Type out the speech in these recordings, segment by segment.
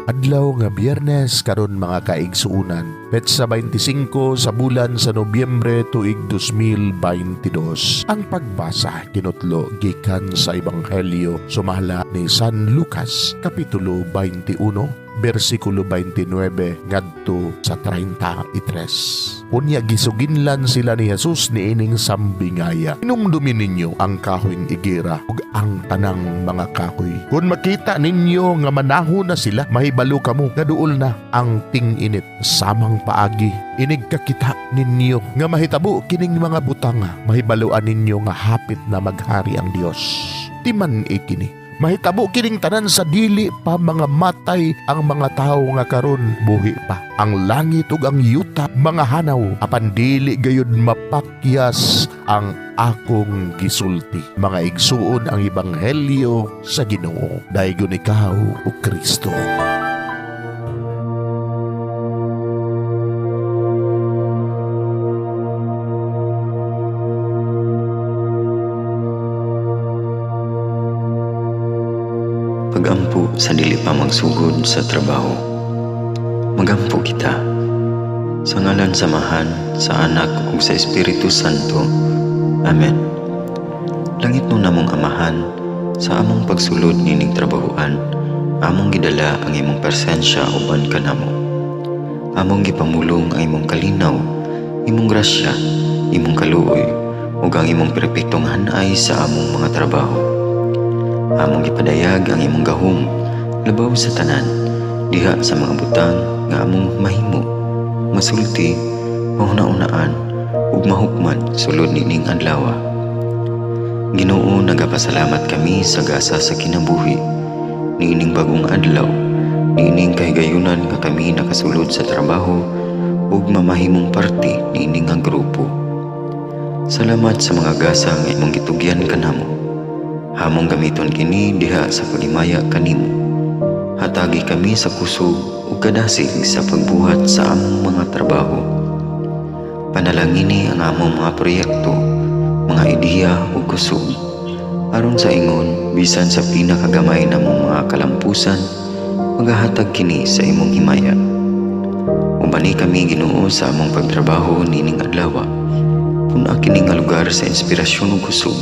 Adlaw nga Biyernes karon, mga kaigsuunan. Petsa 25 sa bulan sa Nobyembre, tuig 2022. Ang pagbasa kinutlo gikan sa Ebanghelyo sumala ni San Lucas, kapitulo 21, bersikulo 29 ngadto sa 33. Unya gisuginlan sila ni Jesus niining sambingaya: "Hinumdumi ninyo ang kahoyng igera ug ang tanang mga kahoy. Kung makita ninyo nga manahon na sila, mahibalo kamo nga duol na ang ting-init. Samang paagi, inig kakita ninyo nga mahitabo kining mga butang, mahibaluan ninyo nga hapit na maghari ang Dios. Timan-i kini, mahitabo kining tanan sa dili pa mga matay ang mga tawo nga karon buhi pa. Ang langit ug ang yuta mga hanaw, apan dili gayud mapakyas ang akong gisulti." Mga igsuon, ang ebanghelyo sa Ginoo. Daygon ikaw, o Kristo. Pagampo sa dili pa magsugod sa trabaho. Magampo kita. Sa ngalan sa Amahan, sa Anak ug sa Espiritu Santo. Amen. Langitnon namong Amahan, sa among pagsulod nining trabahoan, among gidala ang imong presensya uban kanamo. Among gipamulong ang imong kalinaw, imong grasya, imong kaluoy, ug ang imong perpektong hanay sa among mga trabaho. Among gipadayag ang imong gahom labaw sa tanan diha sa mga butang nga among mahimo, masulti, mahuna-unaan ug mahukman sulod nining adlaw. Ginoo, nagapasalamat kami sa gasa sa kinabuhi niining bagong adlaw, niining kahigayunan nga kami nakasulod sa trabaho ug mamahimong parte niini nga grupo. Salamat sa mga gasa nga imong gitugyan kanamo. Among gamiton kini diha sa paghimaya kanimo. Hatagi kami sa kusog ug kadasig sa pagbuhat sa among mga trabaho. Panalangini ang among mga proyekto, mga ideya ug kusog. Aron sa ingon, bisan sa pinakagamay namong mga kalampusan, magahatag kini sa imong himaya. Ubani kami, Ginoo, sa among pagtrabaho nining adlaw. Pun-a kini nga lugar sa inspirasyon ug kusog.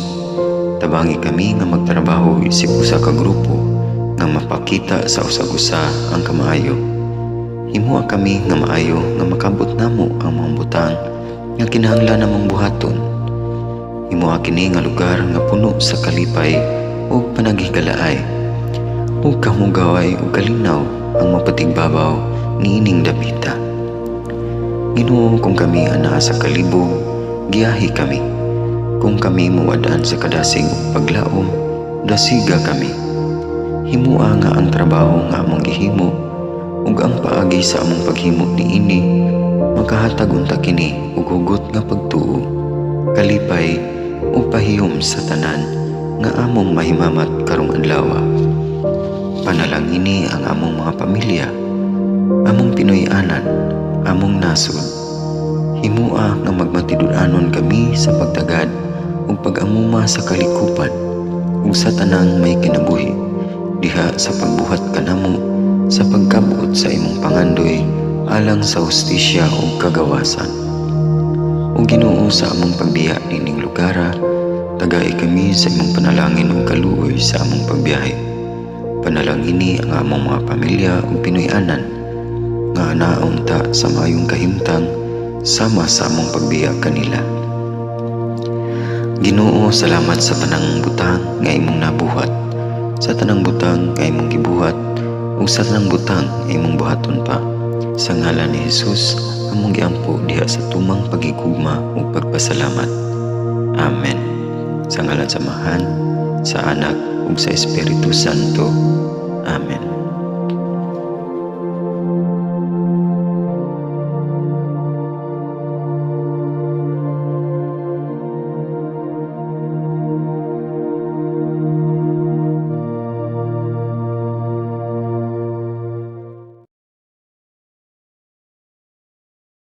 Tabangi kami nga magtrabaho isip usa ka grupo nga mapakita sa usag-usa ang kamaayo. Himoa kami nga maayo nga makabot namo ang mga butang nga kinahanglan namong buhaton. Himoa kini nga lugar nga puno sa kalipay ug panaghigalaay. Ug kamugaway ug kalinaw ang mapatigbabaw niining dapita. Ginoo, kung kami anaa sa kalibog, giyahi kami. Kung kami muwad-an sa kadasig ug paglaom, dasiga kami. Himoa nga ang trabaho nga among gihimo ug ang paagi sa among paghimo niini makahatag unta kini og hugot nga pagtuo, kalipay ug pahiyom sa tanan nga among mahimamat karong adlaw. Panalangini ang among mga pamilya, among Pinoy-anan, among nasod. Himoa nga magmatinud-anon kami sa pagtagad ug pag-amuma sa kalikupan ug sa tanang may kinabuhi diha sa pagbuhat kanamo sa pagkabot sa imong pangandoy alang sa hustisya ug kagawasan. O Ginoo, sa among pagbiya nining lugara, tagai kami sa imong panalangin ug kaluoy sa among pagbiyahe. Panalangini ang among mga pamilya ug Pinoy-anan nga naunta sa maayong kahimtang sama sa among pagbiya kanila. Ginoo, salamat sa tanang butang nga imong nabuhat, sa tanang butang nga imong gibuhat, ug sa tanang butang nga imong buhaton pa. Sa ngalan ni Jesus, among giampo diha sa tumang pagigugma ug pagpasalamat. Amen. Sa ngalan sa Amahan, sa Anak ug sa Espiritu Santo.